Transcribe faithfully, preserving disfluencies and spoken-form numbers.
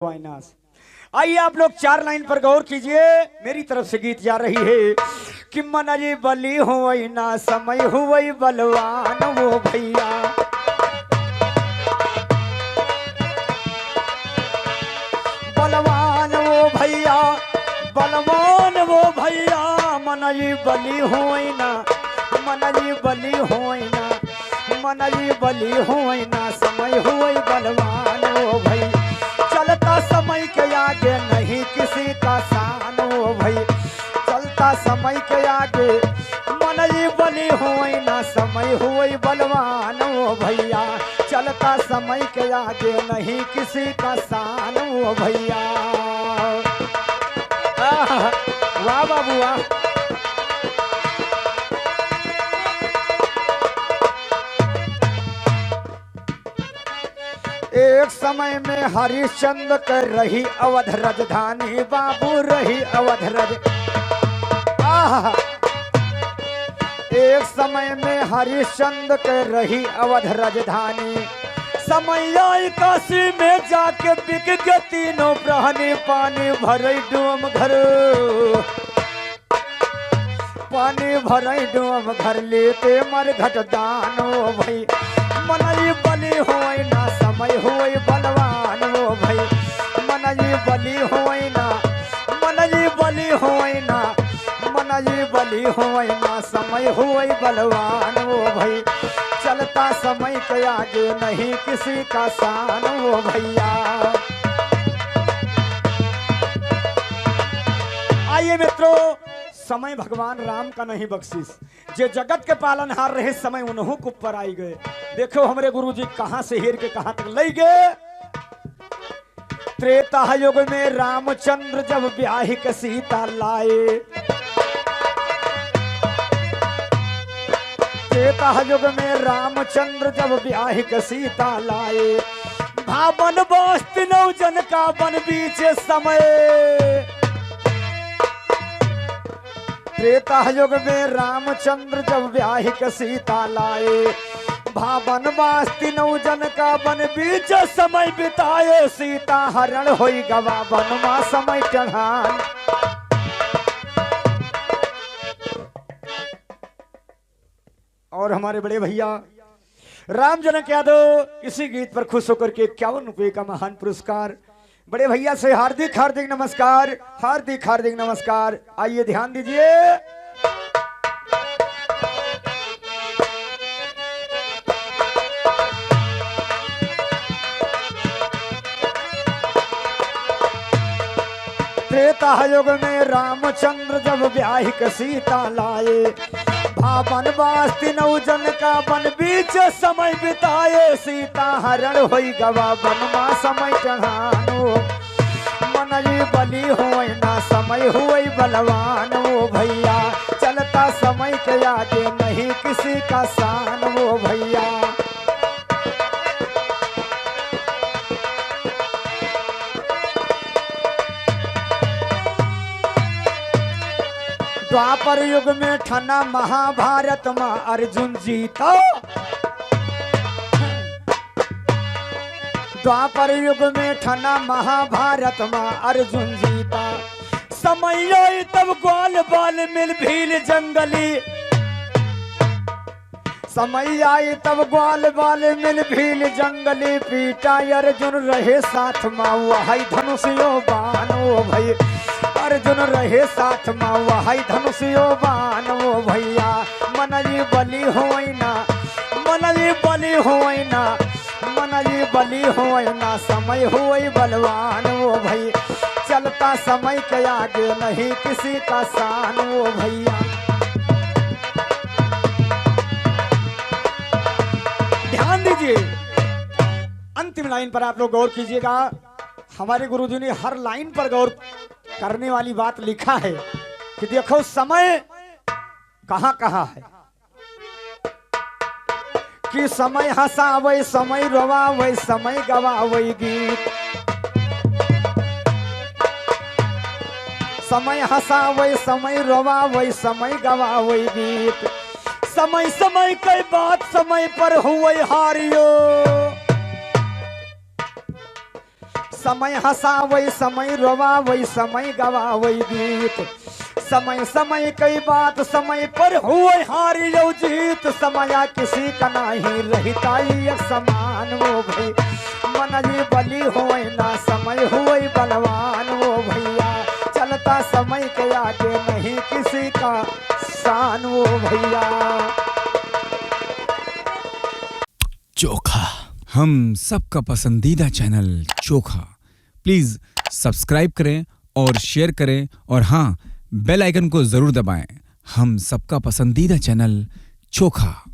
बलवाइनास। आइए, आप लोग चार लाइन पर गौर कीजिए, मेरी तरफ से गीत जा रही है कि मनई बली होई ना, समय होई बलवान वो भैया। बलवान वो भैया, बलवान वो भैया, मनई बली होई ना, मनई बली होई ना, मनई बली होई ना, समय होई बलवान वो भैया। चलता समय के आगे नहीं किसी का शान वो भैया। चलता समय के आगे मनई बली होई ना, समय होई बलवान वो भैया। चलता समय के आगे नहीं किसी का शान वो भैया। आह, वाह बाबू वाह। एक समय में हरिश्चंद्र के रही अवध राजधानी, बाबू रही अवध राज-, आह! एक समय में हरिश्चंद्र के रही अवध राजधानी। समय आई काशी में जाके बिक गए तीनों प्राणी, पानी भरे डूम घर। पानी भरई डूम घर लेते मरघट दान वो भई। मनई बली होई ना समय होई बलवान वो भई। मनई बली होई ना, मनई बली होई ना, मनई बली होई ना समय होई बलवान वो भई। चलता समय के आगे नहीं किसी का शान वो भैया। आइए मित्रों, समय भगवान राम का नहीं बख्शिश, जे जगत के पालनहार रहे, समय उनहू के ऊपर आई गए। देखो हमरे गुरुजी कहाँ से हेर के कहाँ तक लई गए। त्रेता युग में रामचंद्र जब ब्याहि के सीता लाए, त्रेता युग में रामचंद्र जब ब्याहि के सीता लाए, भा बनवास तीनौ जन का बन बीच समय। त्रेता युग में रामचंद्र जब ब्याहि के सीता लाए, भा बनवास तीनौ जन का बन बीच समय बिताए। सीता हरण होई गवा बन मा समय टढ़ान। और हमारे बड़े भैया राम जनक यादव इसी गीत पर खुश होकर के इक्यावन रुपये का महान पुरस्कार। बड़े भैया से हार्दिक हार्दिक नमस्कार, हार्दिक हार्दिक नमस्कार। आइए ध्यान दीजिए। त्रेता युग में रामचंद्र जब ब्याहि के सीता लाए, भा बनवास तीनौ जन का बन बीच समय बिताए। सीता हरण होई गवा बन मा समय टढ़ान वो। मनई बली होई ना समय होई बलवान वो भैया। चलता समय के आगे नहीं किसी का शान वो भैया। द्वापर युग में ठना महाभारत मा अर्जुन जीता। द्वापर युग में ठना महाभारत मा अर्जुन जीता। समय आई तब ग्वाल बाल मिल भील जंगली। समय आई तब ग्वाल बाल मिल भील जंगली पीटा। अर्जुन रहे साथ मा वहै धनुषियो बान वो भई। अर्जुन रहे साथ मा वहै धनुषियो बान वो भैया। मनई बली होई ना, मनई बली होई ना, मनई बली होई ना समय होई बलवान वो भई। चलता समय के आगे नहीं किसी का शान वो भैया। ध्यान दीजिए, अंतिम लाइन पर आप लोग गौर कीजिएगा। हमारे गुरुजी ने हर लाइन पर गौर करने वाली बात लिखा है कि देखो समय कहाँ कहाँ है। कि समय हँसावै, समय रोवावै, समय गवावै गीत। समय हँसावै, समय रोवावै, समय गवावै गीत। समय समय कै बात समय पर हुवै हारियो। समय हँसावै, समय रोवावै, समय गवावै गीत। समय समय कई बात, समय पर हुवै हार अउर जीत। समया किसी का नाहीं रहिता एक समान वो भई। मनई बली होय ना समय होय बलवान वो भइया। चलता समय के आगे नहीं किसी का शान वो भइया। चोखा, हम सबका पसंदीदा चैनल चोखा। प्लीज सब्सक्राइब करें और शेयर करें और हाँ, बेल आइकन को जरूर दबाएं। हम सबका पसंदीदा चैनल चोखा।